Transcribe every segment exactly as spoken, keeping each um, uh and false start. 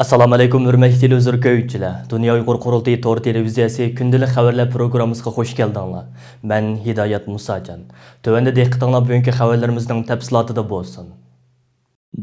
ئەسسالامۇئەلەيكۇم، ھۆرمەتلىك تېلېۋىزور كۆرگۈچىلەر! دۇنيا ئۇيغۇر قۇرۇلتىيى تور تېلېۋىزىيەسى كۈندىلىك خەۋەرلەر پروگراممىسىغا خۇش كەلدىڭلار. مەن ھىدايەت مۇساجان. تۆۋەندە دىققىتىڭلار بۈگۈنكى خەۋەرلىرىمىزنىڭ تەپسىلاتىدا بولسۇن.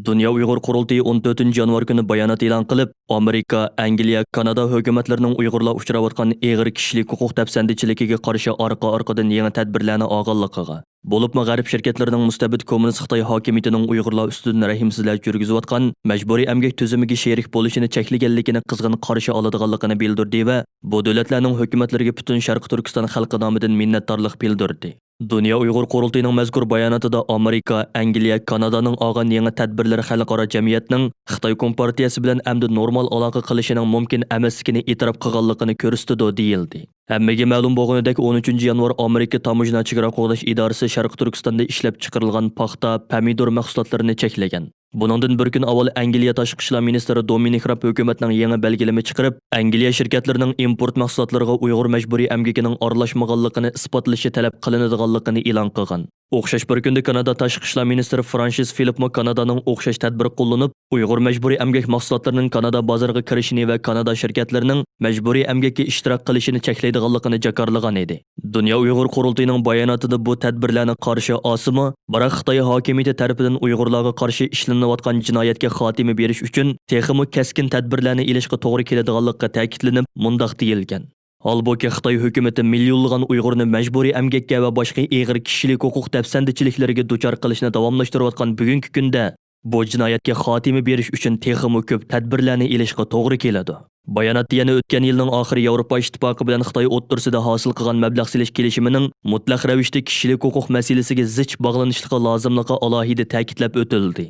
دۇنيا ئۇيغۇر قۇرۇلتىيى ئون تۆتىنچى يانۋار كۈنى بايانات ئېلان قىلىپ، ئامېرىكا، ئەنگلىيە، كانادا ھۆكۈمەتلىرىنىڭ ئۇيغۇرلار ئۇچراۋاتقان ئېغىر كىشىلىك ھوقۇق دەپسەندىچىلىكىگە قارشى ئارقا-ئارقىدىن يېڭى تەدبىرلەرنى ئالغانلىقىغا، بولۇپمۇ غەرب شىركەتلىرىنىڭ مۇستەبىت كوممۇنىست خىتاي ھاكىمىيىتىنىڭ ئۇيغۇرلار ئۈستىدىن رەھىمسىزلەرچە يۈرگۈزۈۋاتقان مەجبۇرىي ئەمگەك تۈزۈمىگە شېرىك بولۇشىنى چەكلىگەنلىكىنى قىزغىن قارشى ئالىدىغانلىقىنى بىلدۈردى ۋە بۇ دۆلەتلەرنىڭ ھۆكۈمەتلىرىگە پۈتۈن شەرقىي تۈركىستان خەلقى نامىدىن مىننەتدارلىق بىلدۈردى. دۇنيا ئۇيغۇر قۇرۇلتىيىنىڭ مەزكۇر باياناتىدا ئامېرىكا، ئەنگلىيە، كانادانىڭ ئالغان يېڭى تەدبىرلىرى خەلقئارا جەمئىيەتنىڭ خىتاي كومپارتىيەسى بىلەن ئەمدى نورمال ئالاقە قىلىشىنىڭ مۇمكىن ئەمەسلىكىنى ئېتىراپ قىلغانلىقىنى كۆرسىتىدۇ، دېيىلدى. ھەممىگە مەلۇم بولغىنىدەك، ئون ئۈچىنچى يانۋار ئامېرىكا تاموژنا چېگرا قوغداش ئىدارىسى شەرقىي تۈركىستاندا ئىشلەپ چىقىرىلغان پاختا، پەمىدۇر مەھسۇلاتلىرىنى چەكلىگەن. بۇنىڭدىن بىر كۈن ئاۋۋال ئەنگلىيە تاشقى ئىشلار مىنىستىرى دومىنىك راب ھۆكۈمەتنىڭ يېڭى بەلگىلىمە چىقىرىپ، ئەنگلىيە شىركەتلىرىنىڭ ئىمپورت مەھسۇلاتلىرىغا ئۇيغۇر مەجبۇرىي ئەمگىكىنىڭ ئارىلاشمىغانلىقىنى ئىسپاتلىشى تەلەپ قىلىنىدىغانلىقىنى ئېلان قىلغان. ئوخشاش بىر كۈندە كانادا تاشقى ئىشلار مىنىستىرى فرانسىس فىلىپمۇ كانادانىڭ ئوخشاش تەدبىر قوللىنىپ، ئۇيغۇر مەجبۇرىي ئەمگەك مەھسۇلاتلىرىنىڭ كانادا بازىرىغا كىرىشىنى ۋە كانادا شىركەتلىرىنىڭ مەجبۇرىي ئەمگەككە ئىشتىراك قىلىشىنى چەكلەيدىغانلىقىنى جاكارلىغان ئىدى. دۇنيا ئۇيغۇر قۇرۇلتىيىنىڭ باياناتىدا بۇ تەدبىرلەرنى قارشى ئالسىمۇ، بىراق خىتاي ھاكىمىيىتى تەرىپىدىن ئۇيغۇرلارغا قارشى ئىشلىنىۋاتقان جىنايەتكە خاتىمە بېرىش ئۈچۈن تېخىمۇ كەسكىن تەدبىرلەرنى ئېلىشقا توغرا كېلىدىغانلىقى تەكىتلىنىپ، مۇنداق دېيىلگەن: ھالبۇكى، خىتاي ھۆكۈمىتى مىليونلىغان ئۇيغۇرنى مەجبۇرىي ئەمگەككە ۋە باشقا ئېغىر كىشىلىك ھوقۇق دەپسەندىچىلىكلىرىگە دۇچار قىلىشنى داۋاملاشتۇرۇۋاتقان بۈگۈنكى كۈندە، بۇ جىنايەتكە خاتىمە بېرىش ئۈچۈن تېخىمۇ كۆپ تەدبىرلەرنى ئېلىشقا توغرا كېلىدۇ. باياناتتا يەنە ئۆتكەن يىلنىڭ ئاخىرى ياۋروپا ئىتتىپاقى بىلەن خىتاي ئوتتۇرىسىدا ھاسىل قىلغان مەبلەغ سېلىش كېلىشىمىنىڭ مۇتلەق رەۋىشتە كىشىلىك ھوقۇق مەسىلىسىگە زىچ باغلىنىشلىقى لازىملىقى ئالاھىدە تەكىتلەپ ئۆتۈلدى.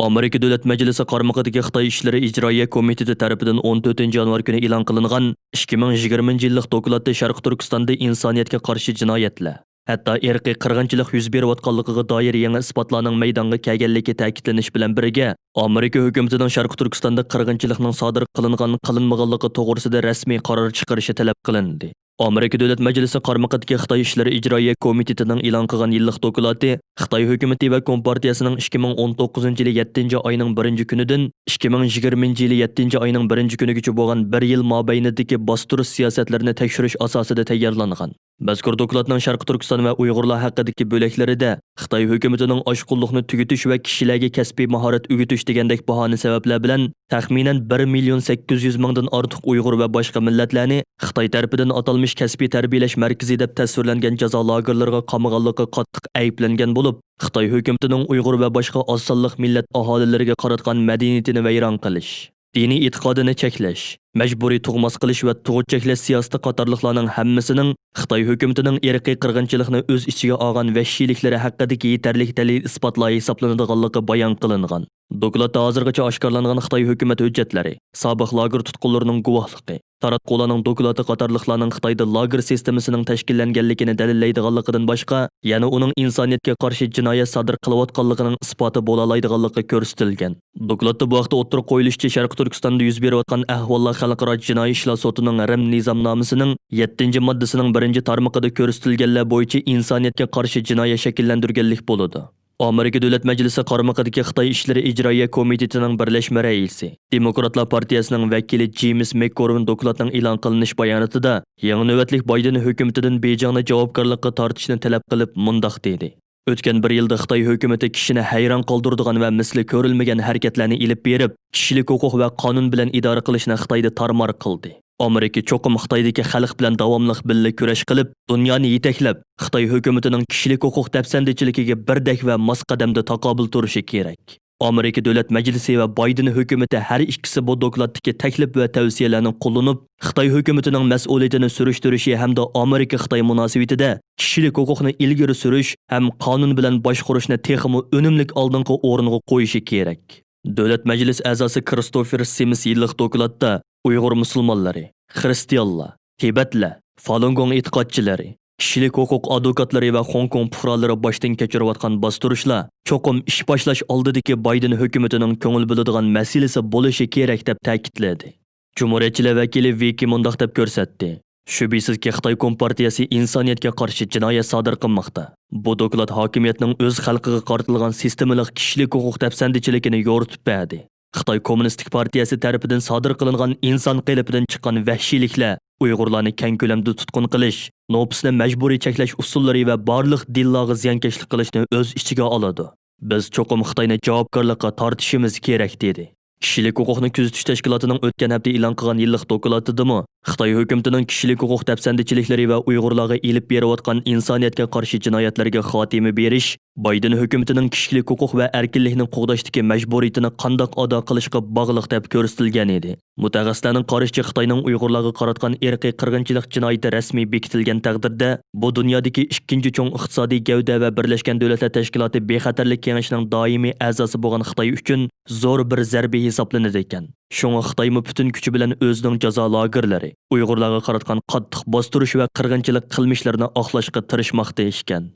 ئامېرىكا دۆلەت مەجلىسى قارمىقىدىكى خىتاي ئىشلىرى ئىجرائىيە كومىتېتى تەرىپىدىن ئون تۆتىنچى يانۋار كۈنى ئېلان قىلىنغان ئىككى مىڭ يىگىرمىنچى يىللىق دوكلاتتا شەرقىي تۈركىستاندا ئىنسانىيەتكە قارشى جىنايەتلەر، ھەتتا ئىرقىي قىرغىنچىلىق يۈز بېرىۋاتقانلىقىغا دائىر يېڭى ئىسپاتلارنىڭ مەيدانغا كەلگەنلىكى تەكىتلىنىش بىلەن بىرگە، ئامېرىكا ھۆكۈمىتىنىڭ شەرقىي تۈركىستاندا قىرغىنچىلىقنىڭ سادىر قىلىنغان، قىلىنمىغانلىقى توغرىسىدا رەسمىي قارار چىقىرىشى تەلەپ قىلىندى. ئامېرىكا دۆلەت مەجلىسى قارمىقىدىكى خىتاي ئىشلىرى ئىجرائىيە كومىتېتىنىڭ ئېلان قىلغان يىللىق دوكلاتى خىتاي ھۆكۈمىتى ۋە كومپارتىيەسىنىڭ ئىككى مىڭ ئون توققۇزىنچى يىلى يەتتىنچى ئاينىڭ بىرىنچى كۈنىدىن ئىككى مىڭ يىگىرمىنچى يىلى يەتتىنچى ئاينىڭ بىرىنچى كۈنىگىچە بولغان بىر يىل مابەينىدىكى باستۇرۇش سىياسەتلىرىنى تەكشۈرۈش ئاساسىدا تەييارلانغان. مەزكۇر دوكلاتنىڭ شەرقىي تۈركىستان ۋە ئۇيغۇرلار ھەققىدىكى بۆلەكلىرىدە خىتاي ھۆكۈمىتىنىڭ ئاشقۇنلۇقنى تۈگىتىش ۋە كىشىلەرگە كەسپىي ماھارەت ئۆگىتىش دېگەندەك باھانە سەۋەبلەر بىلەن تەخمىنەن بىر مىليون سەككىز يۈز مىڭدىن ئارتۇق ئۇيغۇر ۋە باشقا مىللەتلەرنى خىتاي تەرىپىدىن ئاتالمىش كەسپىي تەربىيەلەش مەركىزى دەپ تەسۋىرلەنگەن جازا لاگېرلىرىغا قامىغانلىقى قاتتىق ئەيىبلەنگەن بولۇپ، خىتاي ھۆكۈمىتىنىڭ ئۇيغۇر ۋە باشقا ئاز سانلىق مىللەت ئاھالىلىرىگە قاراتقان مەدەنىيىتىنى ۋەيران قىلىش، دىنىي ئېتىقادىنى چەكلەش، مەجبۇرىي تۇغماس قىلىش ۋە تۇغۇت چەكلەش سىياسىتى قاتارلىقلارنىڭ ھەممىسىنىڭ خىتاي ھۆكۈمىتىنىڭ ئىرقىي قىرغىنچىلىقنى ئۆز ئىچىگە ئالغان ۋەھشىيلىكلىرى ھەققىدىكى يېتەرلىك دەلىل-ئىسپاتلار ھېسابلىنىدىغانلىقى بايان قىلىنغان. دوكلاتتا ھازىرغىچە ئاشكارىلانغان خىتاي ھۆكۈمەت ھۆججەتلىرى، سابىق لاگېر تۇتقۇنلىرىنىڭ گۇۋاھلىقى، تاراتقۇلارنىڭ دوكلاتى قاتارلىقلارنىڭ خىتايدا لاگېر سىستېمىسىنىڭ تەشكىللەنگەنلىكىنى دەلىللەيدىغانلىقىدىن باشقا، يەنە ئۇنىڭ ئىنسانىيەتكە قارشى جىنايەت سادىر قىلىۋاتقانلىقىنىڭ ئىسپاتى بولالايدىغانلىقى كۆرسىتىلگەن. دوكلاتتا بۇ ھەقتە ئوتتۇرىغا قويۇلۇشىچە، شەرقىي تۈركىستاندا يۈز بېرىۋاتقان ئەھۋاللار خەلقئارا جىنايى ئىشلار سوتىنىڭ رىم نىزامنامىسىنىڭ يەتتىنچى ماددىسىنىڭ بىرىنچى تارمىقىدا كۆرسىتىلگەنلەر بويىچە ئىنسانىيەتكە قارشى جىنايەت شەكىللەندۈرگەنلىك بولىدۇ. ئامېرىكا دۆلەت مەجلىسى قارمىقىدىكى خىتاي ئىشلىرى ئىجرائىيە كومىتېتىنىڭ بىرلەشمە رەئىسى، دېموكراتلار پارتىيەسىنىڭ ۋەكىلى جېيمىس مەككورۋىن دوكلاتنىڭ ئېلان قىلىنىش باياناتىدا يېڭى نۆۋەتلىك بايدېن ھۆكۈمىتىدىن بېيجىڭنى جاۋابكارلىققا تارتىشنى تەلەپ قىلىپ مۇنداق دېدى: ئۆتكەن بىر يىلدا خىتاي ھۆكۈمىتى كىشىنى ھەيران قالدۇرىدىغان ۋە مىسلى كۆرۈلمىگەن ھەرىكەتلەرنى ئېلىپ بېرىپ، كىشىلىك ھوقۇق ۋە قانۇن بىلەن ئىدارە قىلىشنى خىتايدا تارمار قىلدى. ئامېرىكا چوقۇم خىتايدىكى خەلق بىلەن داۋاملىق بىللە كۈرەش قىلىپ، دۇنيانى يېتەكلەپ، خىتاي ھۆكۈمىتىنىڭ كىشىلىك ھوقۇق دەپسەندىچىلىكىگە بىردەك ۋە ماس قەدەمدە تاقابىل تۇرۇشى كېرەك. ئامېرىكا دۆلەت مەجلىسى ۋە بايدېن ھۆكۈمىتى ھەر ئىككىسى بۇ دوكلاتتىكى تەكلىپ ۋە تەۋسىيەلەرنى قوللىنىپ، خىتاي ھۆكۈمىتىنىڭ مەسئۇلىيىتىنى سۈرۈشتۈرۈشى ھەمدە ئامېرىكا-خىتاي مۇناسىۋىتىدە كىشىلىك ھوقۇقنى ئىلگىرى سۈرۈش ھەم قانۇن بىلەن باشقۇرۇشنى تېخىمۇ ئۈنۈملۈك ئالدىنقى ئورۇنغا قويۇشى كېرەك. دۆلەت مەجلىسى ئەزاسى كىرىستوفېر سىمس يىللىق دوكلاتتا ئۇيغۇر مۇسۇلمانلىرى، خىرىستىيانلار، تىبەتلەر، فالۇنگوڭ ئېتىقادچىلىرى، كىشىلىك ھوقۇق ئادۋوكاتلىرى ۋە خوڭكوڭ پۇقرالىرى باشتىن كەچۈرۈۋاتقان باستۇرۇشلار چوقۇم ئىش باشلاش ئالدىدىكى بايدېن ھۆكۈمىتىنىڭ كۆڭۈل بۆلىدىغان مەسىلىسى بولۇشى كېرەك، دەپ تەكىتلىدى. جۇمھۇرىيەتچىلەر ۋەكىلى ۋېكى مۇنداق دەپ كۆرسەتتى: شۈبھىسىزكى، خىتاي كومپارتىيەسى ئىنسانىيەتكە قارشى جىنايەت سادىر قىلماقتا. بۇ دوكلات ھاكىمىيەتنىڭ ئۆز خەلقىگە قارىتىلغان سىستېمىلىق كىشىلىك ھوقۇق دەپسەندىچىلىكىنى يورۇتۇپ بەردى. خىتاي كوممۇنىستىك پارتىيەسى تەرىپىدىن سادىر قىلىنغان ئىنسان قېلىپىدىن چىققان ۋەھشىيلىكلەر، ئۇيغۇرلارنى كەڭ كۆلەمدە تۇتقۇن قىلىش، نوپۇسنى مەجبۇرىي چەكلەش ئۇسۇللىرى ۋە بارلىق دىنلارغا زىيانكەشلىك قىلىشنى ئۆز ئىچىگە ئالىدۇ. بىز چوقۇم خىتاينى جاۋابكارلىققا تارتىشىمىز كېرەك، دېدى. كىشىلىك ھوقۇقنى كۆزىتىش تەشكىلاتىنىڭ ئۆتكەن ھەپتە ئېلان قىلغان يىللىق دوكلاتىدىمۇ خىتاي ھۆكۈمىتىنىڭ كىشىلىك ھوقۇق دەپسەندىچىلىكلىرى ۋە ئۇيغۇرلارغا ئېلىپ بېرىۋاتقان ئىنسانىيەتكە قارشى جىنايەتلەرگە خاتىمە بېرىش، بايدېن ھۆكۈمىتىنىڭ كىشىلىك ھوقۇق ۋە ئەركىنلىكنى قوغداشتىكى مەجبۇرىيىتىنى قانداق ئادا قىلىشقا باغلىق دەپ كۆرسىتىلگەن ئىدى. مۇتەخەسسىسلەرنىڭ قارىشىچە، خىتاينىڭ ئۇيغۇرلارغا قاراتقان ئىرقىي قىرغىنچىلىق جىنايىتى رەسمىي بېكىتىلگەن تەقدىردە، بۇ دۇنيادىكى ئىككىنچى چوڭ ئىقتىسادىي گەۋدە ۋە بىرلەشكەن دۆلەتلەر تەشكىلاتى بىخەتەرلىك كېڭىشىنىڭ دائىمىي ئەزاسى بولغان خىتاي ئۈچۈن زور بىر زەربە ھېسابلىنىدىكەن. شۇڭا خىتايمۇ پۈتۈن كۈچى بىلەن ئۆزىنىڭ جازا لاگېرلىرى، ئۇيغۇرلارغا قاراتقان قاتتىق باستۇرۇش ۋە قىرغىنچىلىق قىلمىشلىرىنى ئاقلاشقا تىرىشماقتا ئىكەن.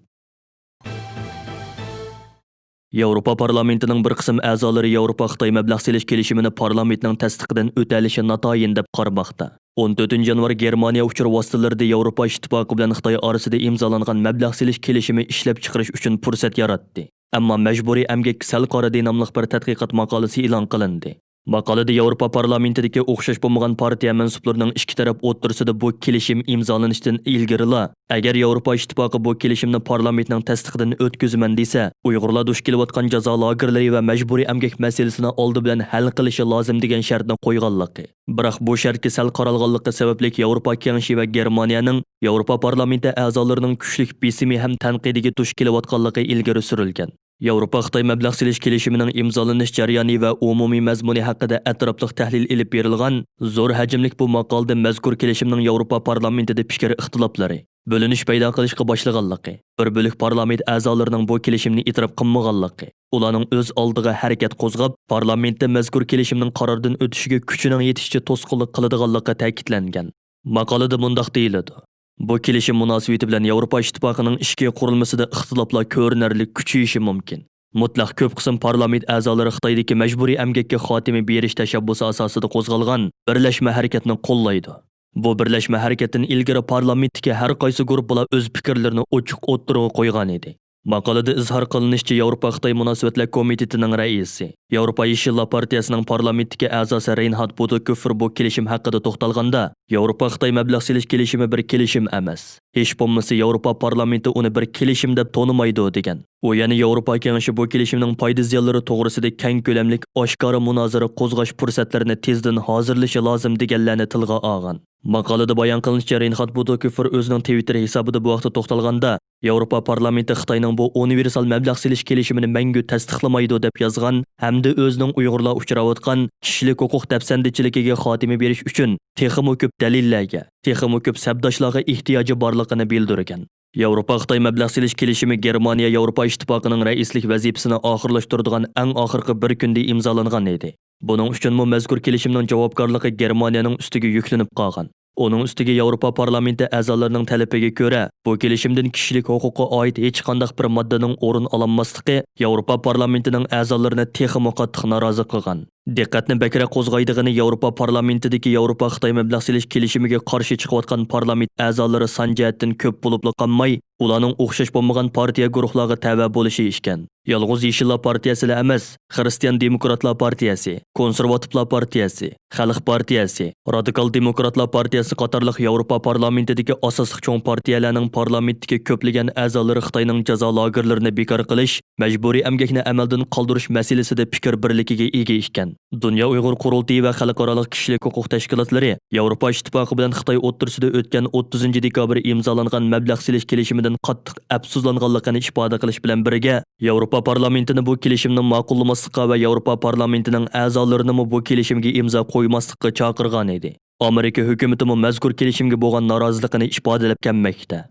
ياۋروپا پارلامېنتىنىڭ بىر قىسىم ئەزالىرى ياۋروپا خىتاي مەبلەغ سېلىش كېلىشىمىنى پارلامېنتنىڭ تەستىقىدىن ئۆتەلىشى ناتايىن دەپ قارىماقتا. ئون تۆتىنچى يانۋار گېرمانىيە ئۇچۇر ۋاسىتىلىرىدە ياۋروپا ئىتتىپاقى بىلەن خىتاي ئارىسىدا ئىمزالانغان مەبلەغ سېلىش كېلىشىمى ئىشلەپچىقىرىش ئۈچۈن پۇرسەت ياراتتى. ئەمما مەجبۇرىي ئەمگەككە سەل قارىدى ناملىق بىر تەتقىقات ماقالىسى ئېلان قىلىندى. ماقالىدە ياۋروپا پارلامېنتىدىكى ئوخشاش بولمىغان پارتىيە مەنسۇپلىرىنىڭ ئىككى تەرەپ ئوتتۇرىسىدا بۇ كېلىشىم ئىمزالىنىشتىن ئىلگىرىلا، ئەگەر ياۋروپا ئىتتىپاقى بۇ كېلىشىمنى پارلامېنتنىڭ تەستىقىدىن ئۆتكۈزىمەن دېسە، ئۇيغۇرلار دۇچ كېلىۋاتقان جازا لاگېرلىرى ۋە مەجبۇرىي ئەمگەك مەسىلىسىنى ئالدى بىلەن ھەل قىلىشى لازىم دېگەن شەرتنى قويغانلىقى. بىراق بۇ شەرتكە سەل قارالغانلىقى سەۋەبلىك ياۋروپا كېڭىشى ۋە گېرمانىيەنىڭ ياۋروپا پارلامېنتى ئەزالىرىنىڭ كۈچلۈك بېسىمى ھەم تەنقىدىگە دۇچ كېلىۋاتقانلىقى ئىلگىرى سۈرۈلگەن. ياۋروپا خىتاي مەبلەغ سېلىش كېلىشىمىنىڭ ئىمزالىنىش جەريانى ۋە ئومۇمىي مەزمۇنى ھەققىدە ئەتراپلىق تەھلىل ئېلىپ بېرىلغان زور ھەجىملىك بۇ ماقالىدە مەزكۇر كېلىشىمنىڭ ياۋروپا پارلامېنتىدا پىكىر ئىختىلاپلىرى، بۆلۈنۈش پەيدا قىلىشقا باشلىغانلىقى، بىر بۆلەك پارلامېنت ئەزالىرىنىڭ بۇ كېلىشىمنى ئېتىراپ قىلمىغانلىقى، ئۇلارنىڭ ئۆز ئالدىغا ھەرىكەت قوزغاپ، پارلامېنتتا مەزكۇر كېلىشىمنىڭ قاراردىن ئۆتۈشىگە كۈچىنىڭ يېتىشىچە توسقۇنلۇق قىلىدىغانلىقى تەكىتلەنگەن. ماقالىدە مۇنداق دېيىلىدۇ: بۇ كېلىشىم مۇناسىۋىتى بىلەن ياۋروپا ئىتتىپاقىنىڭ ئىچكى قۇرۇلمىسىدا ئىختىلاپلار كۆرۈنەرلىك كۈچىيىشى مۇمكىن. مۇتلەق كۆپ قىسىم پارلامېنت ئەزالىرى خىتايدىكى مەجبۇرىي ئەمگەككە خاتىمە بېرىش تەشەببۇسى ئاساسىدا قوزغالغان بىرلەشمە ھەرىكەتنى قوللايدۇ. بۇ بىرلەشمە ھەرىكەتتىن ئىلگىرى پارلامېنتتىكى ھەر قايسى گۇرۇپپىلار ئۆز پىكىرلىرىنى ئوچۇق ئوتتۇرىغا قويغانىدى. ماقالىدە ئىزھار قىلىنىشىچە، ياۋروپا خىتاي مۇناسىۋەتلەر كومىتېتىنىڭ رەئىسى، ياۋروپا يېشىللار پارتىيەسىنىڭ پارلامېنتتىكى ئەزاسى رېينھارد بۇدوكوفېر بۇ كېلىشىم ھەققىدە توختالغاندا، ياۋروپا خىتاي مەبلەغ سېلىش كېلىشىمى بىر كېلىشىم ئەمەس. ھېچ بولمىسا ياۋروپا پارلامېنتى ئۇنى بىر كېلىشىم دەپ تونۇمايدۇ، دېگەن. ئۇ يەنە ياۋروپا كېڭىشى بۇ كېلىشىمنىڭ پايدا زىيانلىرى توغرىسىدا كەڭ كۆلەملىك ئاشكارا مۇنازىرە قوزغاش پۇرسەتلىرىنى تېزدىن ھازىرلىشى لازىم، دېگەنلەرنى تىلغا ئالغان. ماقالىدە بايان قىلىنىشىچە، رېينھارد بۇدوكوفېر ئۆزىنىڭ تىۋىتتېر ھېسابىدا بۇ ھەقتە توختالغاندا، ياۋروپا پارلامېنتى خىتاينىڭ بۇ ئۇنىۋېرسال مەبلەغ سېلىش كېلىشىمىنى مەڭگۈ تەستىقلىمايدۇ، دەپ يازغان ھەمدە ئۆزىنىڭ ئۇيغۇرلار ئۇچراۋاتقان كىشىلىك ھوقۇق دەپسەندىچىلىكىگە خاتىمە بېرىش ئۈچۈن تېخىمۇ كۆپ دەلىللەرگە، تېخىمۇ كۆپ سەپداشلارغا ئېھتىياجى بارلىقىنى بىلدۈرگەن. ياۋروپا خىتاي مەبلەغ سېلىش كېلىشىمى گېرمانىيە ياۋروپا ئىتتىپاقىنىڭ رەئىسلىك ۋەزىپىسىنى ئاخىرلاشتۇرىدىغان ئەڭ ئاخىرقى بىر كۈندە ئىمزالانغان ئىدى. بۇنىڭ ئۈچۈنمۇ مەزكۇر كېلىشىمنىڭ جاۋابكارلىقى گېرمانىيەنىڭ ئۈستىگە يۈكلىنىپ قالغان. ئۇنىڭ ئۈستىگە ياۋروپا پارلامېنتى ئەزالىرىنىڭ تەلىپىگە كۆرە، بۇ كېلىشىمدىن كىشىلىك ھوقۇققا ئائىت ھېچقانداق بىر ماددىنىڭ ئورۇن ئالالماسلىقى ياۋروپا پارلامېنتىنىڭ ئەزالىرىنى تېخىمۇ قاتتىق نارازى قىلغان. دىققەتنى بەكرەك قوزغايدىغىنى، ياۋروپا پارلامېنتىدىكى ياۋروپا خىتاي مەبلەغ سېلىش كېلىشىمىگە قارشى چىقىۋاتقان پارلامېنت ئەزالىرى سان جەھەتتىن كۆپ بولۇپلا قالماي، ئۇلارنىڭ ئوخشاش بولمىغان پارتىيە گۇرۇھلارغا تەۋە بولۇشى ئىكەن. يالغۇز يېشىللار پارتىيەسىلا ئەمەس، خىرىستىيان دېموكراتلار پارتىيەسى، كونسېرۋاتىپلار پارتىيەسى، خەلق پارتىيەسى، رادىكال دېموكراتلار پارتىيەسى قاتارلىق ياۋروپا پارلامېنتىدىكى ئاساسلىق چوڭ پارتىيەلەرنىڭ پارلامېنتتىكى كۆپلىگەن ئەزالىرى خىتاينىڭ جازا لاگېرلىرىنى بىكار قىلىش، مەجبۇرىي ئەمگەكنى ئەمەلدىن قالدۇرۇش مەسىلىسىدە پىكىر بىرلىكىگە ئىگە ئىكەن. دۇنيا ئۇيغۇر قۇرۇلتىيى ۋە خەلقئارالىق كىشىلىك ھوقۇق تەشكىلاتلىرى ياۋروپا ئىتتىپاقى بىلەن خىتاي ئوتتۇرىسىدا ئۆتكەن ئوتتۇزىنچى دېكابىر ئىمزالانغان مەبلەغ سېلىش كېلىشىمىدىن قاتتىق ئەپسۇسلانغانلىقىنى ئىپادە قىلىش بىلەن بىرگە، ياۋروپا پارلامېنتىنى بۇ كېلىشىمنى ماقۇللىماسلىققا ۋە ياۋروپا پارلامېنتىنىڭ ئەزالىرىنىمۇ بۇ كېلىشىمگە ئىمزا قويماسلىققا چاقىرغانىدى. ئامېرىكا ھۆكۈمىتىمۇ مەزكۇر كېلىشىمگە بولغان نارازىلىقىنى ئىپادىلەپ كەلمەكتە.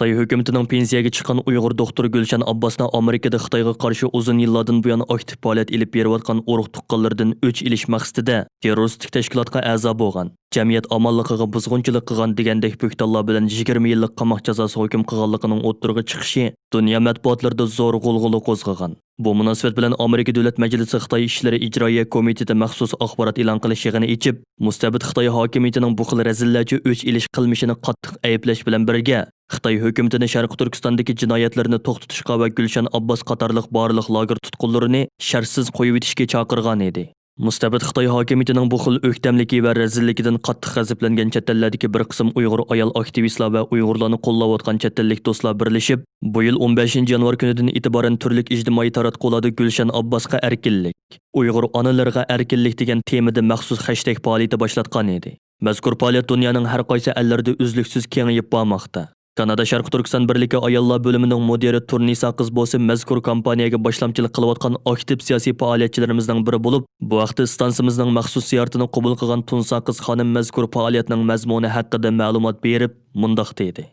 خىتاي ھۆكۈمىتىنىڭ پېنسىيەگە چىققان ئۇيغۇر دوختۇرى گۈلشەن ئابباسنى ئامېرىكىدا خىتايغا قارشى ئۇزۇن يىللاردىن بۇيان ئاكتىپ پائالىيەت ئېلىپ بېرىۋاتقان ئۇرۇق-تۇغقانلىرىدىن ئۆچ ئېلىش مەقسىتىدە تېررورىستىك تەشكىلاتقا ئەزا بولغان، جەمئىيەت ئامانلىقىغا بۇزغۇنچىلىق قىلغان دېگەندەك بۆھتانلار بىلەن يىگىرمە يىللىق قاماق جازاسىغا ھۆكۈم قىلغانلىقىنىڭ ئوتتۇرىغا چىقىشى دۇنيا مەتبۇئاتلىرىدا زور غۇلغۇلا قوزغىغان. بۇ مۇناسىۋەت بىلەن ئامېرىكا دۆلەت مەجلىسى خىتاي ئىشلىرى ئىجرائىيە كومىتېتى مەخسۇس ئاخبارات ئېلان قىلىش يىغىنى ئېچىپ، مۇستەبىت خىتاي ھاكىمىيىتىنىڭ بۇ خىل رەزىللەرچە ئۆچ ئېلىش قىلمىشىنى قاتتىق ئەيىبلەش بىلەن بىرگە، خىتاي ھۆكۈمىتىنى شەرقىي تۈركىستاندىكى جىنايەتلىرىنى توختىتىشقا ۋە گۈلشەن ئابباس قاتارلىق بارلىق لاگېر تۇتقۇنلىرىنى شەرتسىز قويۇۋېتىشكە چاقىرغان ئىدى. مۇستەبىت خىتاي ھاكىمىيىتىنىڭ بۇ خىل ئۆكتەملىكى ۋە رەزىللىكىدىن قاتتىق غەزەپلەنگەن چەت ئەللەردىكى بىر قىسىم ئۇيغۇر ئايال ئاكتىۋىستلار ۋە ئۇيغۇرلارنى قوللاۋاتقان چەت ئەللىك دوستلار بىرلىشىپ، بۇ يىل ئون بەشىنچى يانۋار كۈنىدىن ئېتىبارەن تۈرلۈك ئىجتىمائىي تاراتقۇلاردا گۈلشەن ئابباسقا ئەركىنلىك، ئۇيغۇر ئانىلىرىغا ئەركىنلىك دېگەن تېمىدا مەخسۇس خەشتەك پائالىيىتى باشلاتقان ئىدى. مەزكۇر پائالىيەت دۇنيانىڭ ھەر قايسى ئەللىرىدە ئۈزلۈكسىز كېڭىيىپ بارماقتا. كانادا شەرقىي تۈركىستان بىرلىكى ئاياللار بۆلۈمىنىڭ مۇدىرى تۇرنىسا قىز بولسا مەزكۇر كامپانىيەگە باشلامچىلىق قىلىۋاتقان ئاكتىپ سىياسىي پائالىيەتچىلىرىمىزنىڭ بىرى بولۇپ، بۇ ھەقتە ئىستانسىمىزنىڭ مەخسۇس زىيارىتىنى قوبۇل قىلغان تۇنسا قىز خانىم مەزكۇر پائالىيەتنىڭ مەزمۇنى ھەققىدە مەلۇمات بېرىپ، مۇنداق دېدى.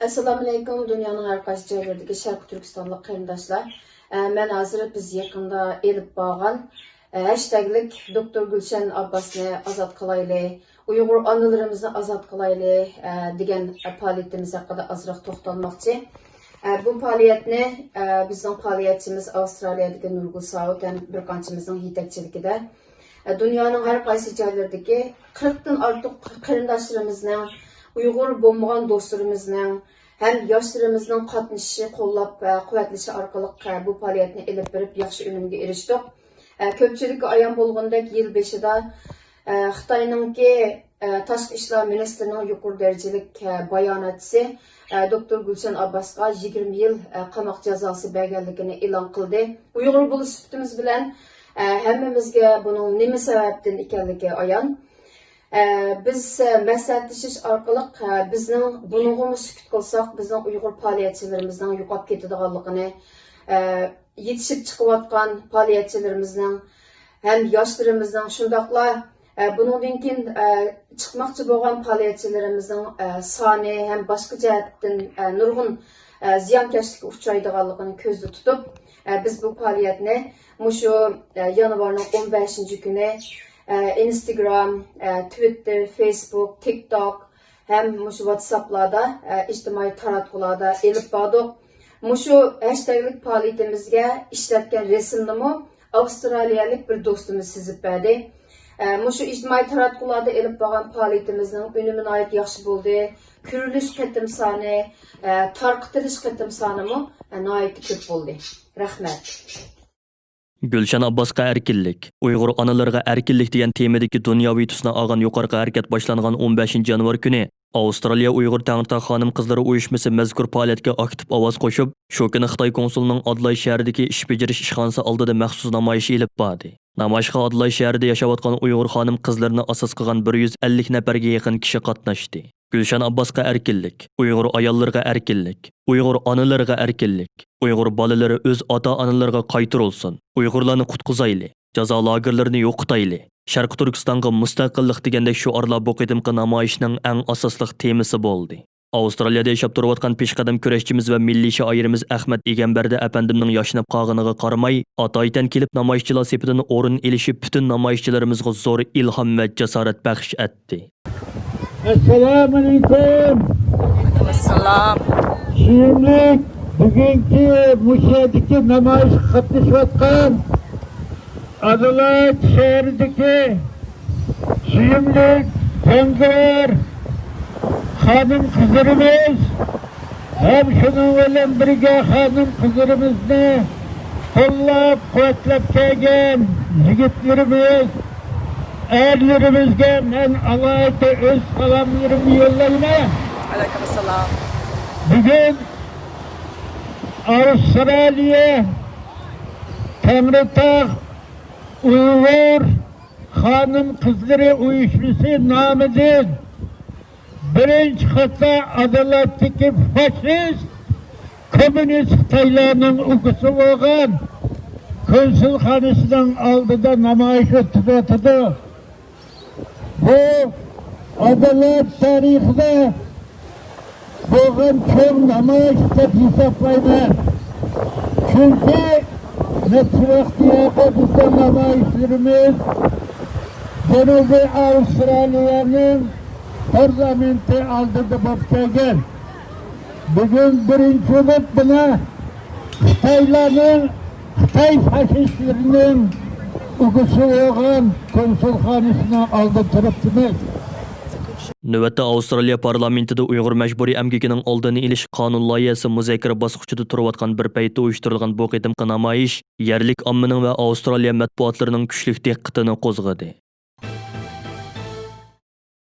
ئەسسالامۇئەلەيكۇم، دۇنيانىڭ ھەر قايسى جايلىرىدىكى شەرقىي تۈركىستانلىق قېرىنداشلار. ئە، مەن ھازىر بىز يېقىندا ئېلىپ بارغان، ئە، ھەشتەگلىك دوكتور گۈلشەن ئابباسنى ئازاد قىلايلى، ئۇيغۇر ئانىلىرىمىزنى ئازاد قىلايلى، ئە، دېگەن پائالىيىتىمىز ھەققىدە ئازراق توختالماقچى. ئە، بۇ پائالىيەتنى، ئە، بىزنىڭ پائالىيەتچىمىز ئاۋسترالىيەدىكى نۇرگۈل ساۋۇت ھەم بىر قانچىمىزنىڭ يېتەكچىلىكىدە، ئە، دۇنيانىڭ ھەر قايسى جايلىرىدىكى قىرىقتىن ئارتۇق قېرىنداشلىرىمىزنىڭ، ئۇيغۇر بولمىغان دوستلىرىمىزنىڭ ھەم ياشلىرىمىزنىڭ قاتنىشىشى، قوللاپ، ئە، قۇۋۋەتلىشى ئارقىلىق، ئە، بۇ پائالىيەتنى ئېلىپ بېرىپ، ياخشى ئۈنۈمگە ئېرىشتۇق. ئە، كۆپچىلىككە ئايان بولغىنىدەك، يىل بېشىدا، ئە، خىتاينىڭكى، ئە، تاشقى ئىشلار مىنىستىرىنىڭ يۇقىرى دەرىجىلىك، ئە، باياناتچىسى، ئە، دوكتور گۈلشەن ئابباسقا يىگىرمە يىل، ئە، قاماق جازاسى بەرگەنلىكىنى ئېلان قىلدى. ئۇيغۇر بولۇش سۈپىتىمىز بىلەن، ئە، ھەممىمىزگە بۇنىڭ نېمە سەۋەبتىن ئىكەنلىكى ئايان. ئە، بىز، ئە، مەسلىھەتلىشىش ئارقىلىق، ئە، بىزنىڭ بۇنىڭغىمۇ سۈكۈت قىلساق، بىزنىڭ ئۇيغۇر پائالىيەتچىلىرىمىزنىڭ يوقاپ كېتىدىغانلىقىنى، ئە، يېتىشىپ چىقىۋاتقان پائالىيەتچىلىرىمىزنىڭ ھەم ياشلىرىمىزنىڭ، شۇنداقلا، ئە، بۇنىڭدىن كېيىن، ئە، چىقماقچى بولغان پائالىيەتچىلىرىمىزنىڭ، ئە، سانى ھەم باشقا جەھەتتىن، ئە، نۇرغۇن، ئە، زىيانكەشلىككە ئۇچرايدىغانلىقىنى كۆزدە تۇتۇپ، ئە، بىز بۇ پائالىيەتنى مۇشۇ، ئە، يانۋارنىڭ ئون بەشىنچى كۈنى، ئە، ئىنستاگرام، ئە، تىۋىتتېر، فېيسبۇك، تىك توك، ھەم مۇشۇ ۋاتساپلاردا، ئە، ئىجتىمائىي تاراتقۇلاردا ئېلىپ باردۇق. مۇشۇ ھەشتەگلىك پائالىيىتىمىزگە ئىشلەتكەن رەسىمنىمۇ ئاۋسترالىيەلىك بىر دوستىمىز سىزىپ بەردى. ئە، مۇشۇ ئىجتىمائىي تاراتقۇلاردا ئېلىپ بارغان پائالىيىتىمىزنىڭ ئۈنۈمى ناھايىتى ياخشى بولدى. كۆرۈلۈش قېتىم سانى، ئە، تارقىتىلىش قېتىم سانىمۇ، ئە، ناھايىتى كۆپ بولدى. رەھمەت. گۈلشەن ئابباسقا ئەركىنلىك، ئۇيغۇر ئانىلىرىغا ئەركىنلىك دېگەن تېمىدىكى دۇنياۋى تۈسنى ئالغان يۇقىرىقى ھەرىكەت باشلانغان ئون بەشىنچى يانۋار كۈنى ئاۋسترالىيە ئۇيغۇر تەڭرىتاغ خانىم قىزلىرى ئۇيۇشمىسى مەزكۇر پائالىيەتكە ئاكتىپ ئاۋاز قوشۇپ، شۇ كۈنى خىتاي كونسۇلىنىڭ ئادىلاي شەھىرىدىكى ئىش بېجىرىش ئىشخانىسى ئالدىدا مەخسۇس نامايىش ئېلىپ باردى. نامايىشقا ئادىلاي شەھىرىدە ياشاۋاتقان ئۇيغۇر خانىم قىزلىرىنى ئاساس قىلغان بىر يۈز ئەللىك نەپەرگە يېقىن كىشى قاتناشتى. گۈلشەن ئابباسقا ئەركىنلىك، ئۇيغۇر ئاياللىرىغا ئەركىنلىك، ئۇيغۇر ئانىلىرىغا ئەركىنلىك، ئۇيغۇر بالىلىرى ئۆز ئاتا-ئانىلىرىغا قايتۇرۇلسۇن، ئۇيغۇرلارنى قۇتقۇزايلى، جازا لاگېرلىرىنى يوقىتايلى، شەرقىي تۈركىستانغا مۇستەقىللىق دېگەندەك شوئارلار بۇ قېتىمقى نامايىشنىڭ ئەڭ ئاساسلىق تېمىسى بولدى. ئاۋسترالىيەدە ياشاپ تۇرۇۋاتقان پېشقەدەم كۈرەشچىمىز ۋە مىللىي شائىرىمىز ئەخمەت ئىگەمبەردى ئەپەندىمنىڭ ياشىنىپ قالغىنىغا قارىماي، ئاتايتەن كېلىپ نامايىشچىلار سېپىدىن ئورۇن ئېلىشى پۈتۈن نامايىشچىلىرىمىزغا زور ئىلھام ۋە جاسارەت بەخش ئەتتى. ئەسسالامۇئەلەيكۇم. ئەسسالام. سۆيۈملۈك بۈگۈنكى مۇشۇ يەردىكى نامايىشقا قاتنىشىۋاتقان ئادېلايد شەھىرىدىكى سۆيۈملۈك جەڭگىۋار خانىم قىزلىرىمىز ھەم شۇنىڭ بىلەن بىرگە خانىم قىزلىرىمىزنى قوللاپ قۇۋۋەتلەپ كەلگەن يىگىتلىرىمىز، ئەرلىرىمىزگە مەن ئالاھىدە ئۆز سالاملىرىمنى يوللايمەن. ۋەئەلەيكۇم ئەسسالام. بۈگۈن ئاۋسترالىيە تەڭرىتاغ ئۇيغۇر خانىم قىزلىرى ئۇيۇشمىسى نامىدىن بىرىنچى خاتا ئادالەتتىكى فاشىست، كوممۇنىست خىتايلارنىڭ ئۇكىسى بولغان كونسۇلخانىسىنىڭ ئالدىدا نامايىش ئۆتكۈزۈۋاتىدۇ. بۇ ئادالەت تارىخىدا بولغان چوڭ نامايىش دەپ ھېسابلايمەن. چۈنكى نەچچە ۋاقىت يەردە بىزنىڭ نامايىشلىرىمىز جەنۇبىي ئاۋسترالىيەنىڭ پارلامېنتى ئالدىدا بولۇپ كەلگەن. بۈگۈن بىرىنچى بولۇپ مانا خىتايلارنىڭ، خىتاي فاشىستلىرىنىڭ ئۇكىسى بولغان كونسۇلخانىسىنىڭ ئالدىدا تۇرۇپتىمىز. نۆۋەتتە ئاۋسترالىيە پارلامېنتىدا ئۇيغۇر مەجبۇرىي ئەمگىكىنىڭ ئالدىنى ئېلىش قانۇن لايىھەسى مۇزاكىرە باسقۇچىدا تۇرۇۋاتقان بىر پەيتتە ئۇيۇشتۇرۇلغان بۇ قېتىمقى نامايىش يەرلىك ئاممىنىڭ ۋە ئاۋسترالىيە مەتبۇئاتلىرىنىڭ كۈچلۈك دىققىتىنى قوزغىدى.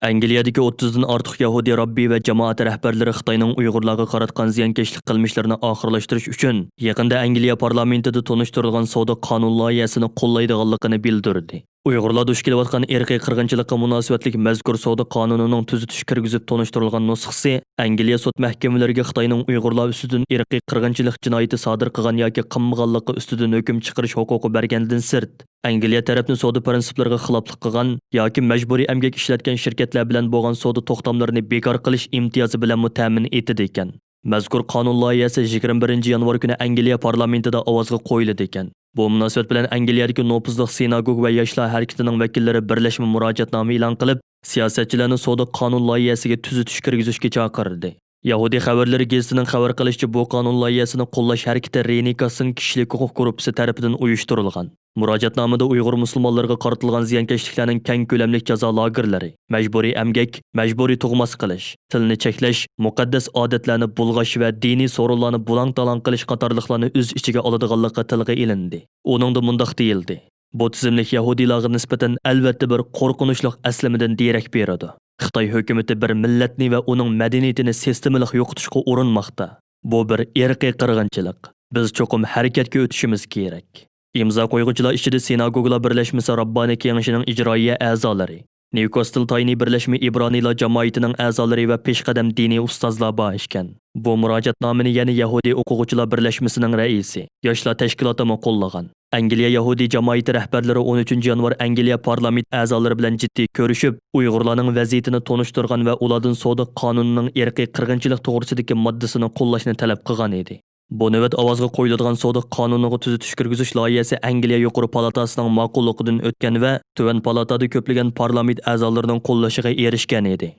ئەنگلىيەدىكى ئوتتۇزدىن ئارتۇق يەھۇدىي راببىي ۋە جامائەت رەھبەرلىرى خىتاينىڭ ئۇيغۇرلارغا قاراتقان زىيانكەشلىك قىلمىشلىرىنى ئاخىرلاشتۇرۇش ئۈچۈن، يېقىندا ئەنگلىيە پارلامېنتىدا تونۇشتۇرۇلغان سودا قانۇن لايىھەسىنى قوللايدىغانلىقىنى بىلدۈردى. ئۇيغۇرلار دۇچ كېلىۋاتقان ئىرقىي قىرغىنچىلىققا مۇناسىۋەتلىك مەزكۇر سودا قانۇنىنىڭ تۈزىتىش كىرگۈزۈپ تونۇشتۇرۇلغان نۇسخىسى ئەنگلىيە سوت مەھكىمىلىرىگە خىتاينىڭ ئۇيغۇرلار ئۈستىدىن ئىرقىي قىرغىنچىلىق جىنايىتى سادىر قىلغان ياكى قىلمىغانلىقى ئۈستىدىن ھۆكۈم چىقىرىش ھوقۇقى بەرگەندىن سىرت، ئەنگلىيە تەرەپنى سودا پىرىنسىپلىرىغا خىلاپلىق قىلغان ياكى مەجبۇرىي ئەمگەك ئىشلەتكەن شىركەتلەر بىلەن بولغان سودا توختاملىرىنى بىكار قىلىش ئىمتىيازى بىلەنمۇ تەمىن ئېتىدىكەن. مەزكۇر قانۇن لايىھەسى يىگىرمە بىرىنچى يانۋار كۈنى ئەنگلىيە پارلامېنتىدا ئاۋازغا قويۇلىدىكەن. بۇ مۇناسىۋەت بىلەن ئەنگلىيەدىكى نوپۇزلۇق سىناگوگ ۋە ياشلار ھەرىكىتىنىڭ ۋەكىللىرى بىرلەشمە مۇراجىئەتنامە ئېلان قىلىپ، سىياسەتچىلەرنى سودا قانۇن لايىھەسىگە تۈزىتىش كىرگۈزۈشكە چاقىردى. يەھۇدىي خەۋەرلىرى گېزىتىنىڭ خەۋەر قىلىشىچە، بۇ قانۇن لايىھەسىنى قوللاش ھەرىكىتى رېنىكاسسېن كىشىلىك ھوقۇق گۇرۇپپىسى تەرىپىدىن ئۇيۇشتۇرۇلغان. مۇراجىئەتنامىدە ئۇيغۇر مۇسۇلمانلىرىغا قارىتىلغان زىيانكەشلىكلەرنىڭ كەڭ كۆلەملىك جازا لاگېرلىرى، مەجبۇرىي ئەمگەك، مەجبۇرىي تۇغماس قىلىش، تىلنى چەكلەش، مۇقەددەس ئادەتلەرنى بۇلغاش ۋە دىنىي سورۇنلارنى بۇلاڭ-تالاڭ قىلىش قاتارلىقلارنى ئۆز ئىچىگە ئالىدىغانلىقى تىلغا ئېلىندى. ئۇنىڭدا مۇنداق دېيىلدى: بۇ تىزىملىك يەھۇدىيلارغا نىسبەتەن ئەلۋەتتە بىر قورقۇنچلۇق ئەسلىمىدىن دېرەك بېرىدۇ. خىتاي ھۆكۈمىتى بىر مىللەتنى ۋە ئۇنىڭ مەدەنىيىتىنى سىستېمىلىق يوقىتىشقا ئۇرۇنماقتا. بۇ بىر ئىرقىي قىرغىنچىلىق. بىز چوقۇم ھەرىكەتكە ئۆتۈشىمىز كېرەك. ئىمزا قويغۇچىلار ئىچىدە سىناگوگىلار بىرلەشمىسى راببانىي كېڭىشىنىڭ ئىجرائىيە ئەزالىرى، نيۇكاستل تاينى بىرلەشمە ئىبرانىيلار جامائىتىنىڭ ئەزالىرى ۋە پېشقەدەم دىنىي ئۇستازلار بار ئىكەن. بۇ مۇراجىئەتنامىنى يەنە يەھۇدىي ئوقۇغۇچىلار بىرلەشمىسىنىڭ رەئىسى، ياشلار تەشكىلاتىمۇ قوللىغان. ئەنگلىيە يەھۇدىي جامائىتى رەھبەرلىرى ئون ئۈچىنچى يانۋار ئەنگلىيە پارلامېنت ئەزالىرى بىلەن جىددىي كۆرۈشۈپ، ئۇيغۇرلارنىڭ ۋەزىيىتىنى تونۇشتۇرغان ۋە ئۇلاردىن سودا قانۇنىنىڭ ئىرقىي قىرغىنچىلىق توغرىسىدىكى ماددىسىنى قوللاشنى تەلەپ قىلغان ئىدى. بۇ نۆۋەت ئاۋازغا قويۇلىدىغان سودا قانۇنىغا تۈزىتىش كىرگۈزۈش لايىھەسى ئەنگلىيە يۇقىرى پالاتاسىنىڭ ماقۇللۇقىدىن ئۆتكەن ۋە تۆۋەن پالاtada كۆپلىگەن پارلامېنت ئەزالىرىنىڭ قوللىشىغا ئېرىشكەن ئىدى.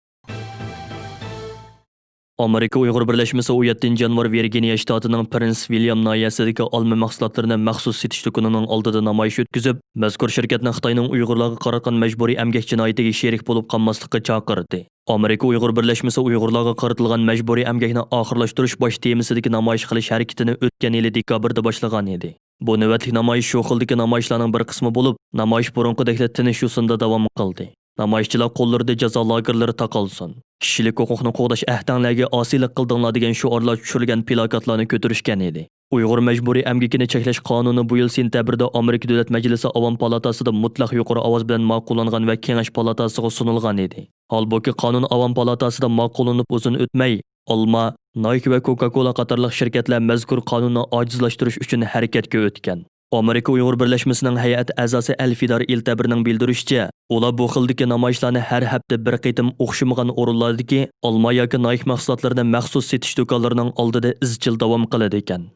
ئامېرىكا ئۇيغۇر بىرلەشمىسى ئون يەتتىنچى يانۋار ۋىرگىنىيە شتاتىنىڭ پرىنس ۋىليام ناھىيەسىدىكى ئالما مەھسۇلاتلىرىنى مەخسۇس سېتىش دۇكىنىنىڭ ئالدىدا نامايىش ئۆتكۈزۈپ، مەزكۇر شىركەتنى خىتاينىڭ ئۇيغۇرلارغا قاراتقان مەجبۇرىي ئەمگەك جىنايىتىگە شېرىك بولۇپ قالماسلىققا چاقىردى. ئامېرىكا ئۇيغۇر بىرلەشمىسى ئۇيغۇرلارغا قارىتىلغان مەجبۇرىي ئەمگەكنى ئاخىرلاشتۇرۇش باش تېمىسىدىكى نامايىش قىلىش ھەرىكىتىنى ئۆتكەن يىلى دېكابىردا باشلىغان ئىدى. بۇ نۆۋەتلىك نامايىش شۇ خىلدىكى نامايىشلارنىڭ بىر قىسمى بولۇپ، نامايىش بۇرۇنقىدەكلا تىنچ يوسۇندا داۋام قىلدى. نامايىشچىلار قوللىرىدا «جازا لاگېرلىرى تاقالسۇن، كىشىلىك ھوقۇقنى قوغداش ئەھدەڭلەرگە ئاسىيلىق قىلدىڭلار» دېگەن شوئارلار چۈشۈرۈلگەن پىلاكاتلارنى كۆتۈرۈشكەن ئىدى. ئۇيغۇر مەجبۇرىي ئەمگىكىنى چەكلەش قانۇنى بۇ يىل سېنتەبىردە ئامېرىكا دۆلەت مەجلىسى ئاۋام پالاتاسىدا مۇتلەق يۇقىرى ئاۋاز بىلەن ماقۇللانغان ۋە كېڭەش پالاتاسىغا سۇنۇلغان ئىدى. ھالبۇكى، قانۇن ئاۋام پالاتاسىدا ماقۇللىنىپ ئۇزۇن ئۆتمەي، ئالما، نايك ۋە كوكا كولا قاتارلىق شىركەتلەر مەزكۇر قانۇننى ئاجىزلاشتۇرۇش ئۈچۈن ھەرىكەتكە ئۆتكەن. ئامېرىكا ئۇيغۇر بىرلەشمىسىنىڭ ھەيئەت ئەزاسى ئەلفىدار ئىلتەبىرنىڭ بىلدۈرۈشىچە، ئۇلار بۇ خىلدىكى نامايىشلارنى ھەر ھەپتە بىر قېتىم ئوخشىمىغان ئورۇنلاردىكى ئالما ياكى نايك مەھسۇلاتلىرىنى مەخسۇس سېتىش دۇكانلىرىنىڭ ئالدىدا ئىزچىل داۋام قىلىدىكەن.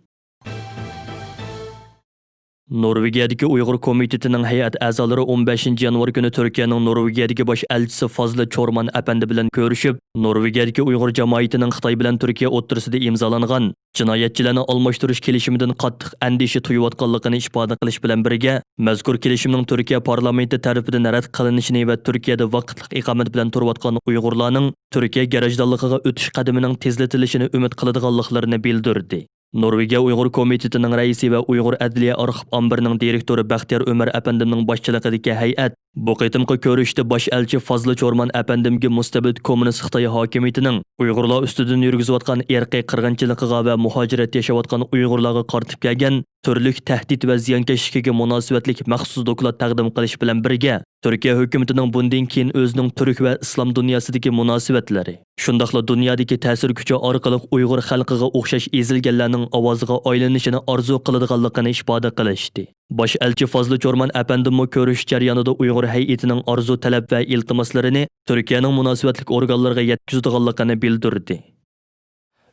نورۋېگىيەدىكى ئۇيغۇر كومىتېتىنىڭ ھەيئەت ئەزالىرى ئون بەشىنچى يانۋار كۈنى تۈركىيەنىڭ نورۋېگىيەدىكى باش ئەلچىسى فازلى چورمان ئەپەندى بىلەن كۆرۈشۈپ، نورۋېگىيەدىكى ئۇيغۇر جامائىتىنىڭ خىتاي بىلەن تۈركىيە ئوتتۇرىسىدا ئىمزالانغان جىنايەتچىلەرنى ئالماشتۇرۇش كېلىشىمىدىن قاتتىق ئەندىشە تۇيۇۋاتقانلىقىنى ئىپادە قىلىش بىلەن بىرگە، مەزكۇر كېلىشىمنىڭ تۈركىيە پارلامېنتى تەرىپىدىن رەت قىلىنىشىنى ۋە تۈركىيەدە ۋاقىتلىق ئىقامەت بىلەن تۇرۇۋاتقان ئۇيغۇرلارنىڭ تۈركىيە گراژدانلىقىغا ئۆتۈش قەدىمىنىڭ تېزلىتىلىشىنى ئۈمىد قىلىدىغانلىقلىرىنى بىلدۈردى. نورۋېگىيە ئۇيغۇر كومىتېتىنىڭ رەئىسى ۋە ئۇيغۇر ئەدلىيە ئارخىپ ئامبىرىنىڭ دىرېكتورى بەختىيار ئۆمەر ئەپەندىمنىڭ باشچىلىقىدىكى ھەيئەت بۇ قېتىمقى كۆرۈشتە باش ئەلچى فازلى چورمان ئەپەندىمگە مۇستەبىت كوممۇنىست خىتاي ھاكىمىيىتىنىڭ ئۇيغۇرلار ئۈستىدىن يۈرگۈزۈۋاتقان ئىرقىي قىرغىنچىلىقىغا ۋە مۇھاجىرەتتە ياشاۋاتقان ئۇيغۇرلارغا قارىتىپ كەلگەن تۈرلۈك تەھدىت ۋە زىيانكەشلىكىگە مۇناسىۋەتلىك مەخسۇس دوكلات تەقدىم قىلىش بىلەن بىرگە، تۈركىيە ھۆكۈمىتىنىڭ بۇندىن كېيىن ئۆزىنىڭ تۈرك ۋە ئىسلام دۇنياسىدىكى مۇناسىۋەتلىرى، شۇنداقلا دۇنيادىكى تەسىر كۈچى ئارقىلىق ئۇيغۇر خەلقىگە ئوخشاش ئېزىلگەنلەرنىڭ ئاۋازىغا ئايلىنىشىنى ئارزۇ قىلىدىغانلىقىنى ئىپادە قىلىشتى. باش ئەلچى فازلى چورمان ئەپەندىممۇ كۆرۈش جەريانىدا ئۇيغۇر ھەيئىتىنىڭ ئارزۇ تەلەپ ۋە ئىلتىماسلىرىنى تۈركىيەنىڭ مۇناسىۋەتلىك ئورگانلىرىغا يەتكۈزىدىغانلىقىنى بىلدۈردى.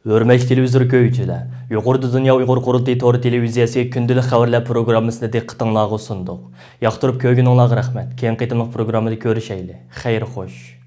ھۆرمەتلىك تېلېۋىزور كۆرگۈچىلەر، يۇقىرىدا دۇنيا ئۇيغۇر قۇرۇلتىيى تور تېلېۋىزىيەسى كۈندىلىك خەۋەرلەر پروگراممىسىنى دىققىتىڭلارغا سۇندۇق. ياقتۇرۇپ كۆرگىنىڭلارغا رەھمەت. كېيىنكى قېتىملىق پروگراممىدا كۆرۈشەيلى. خەير خوش.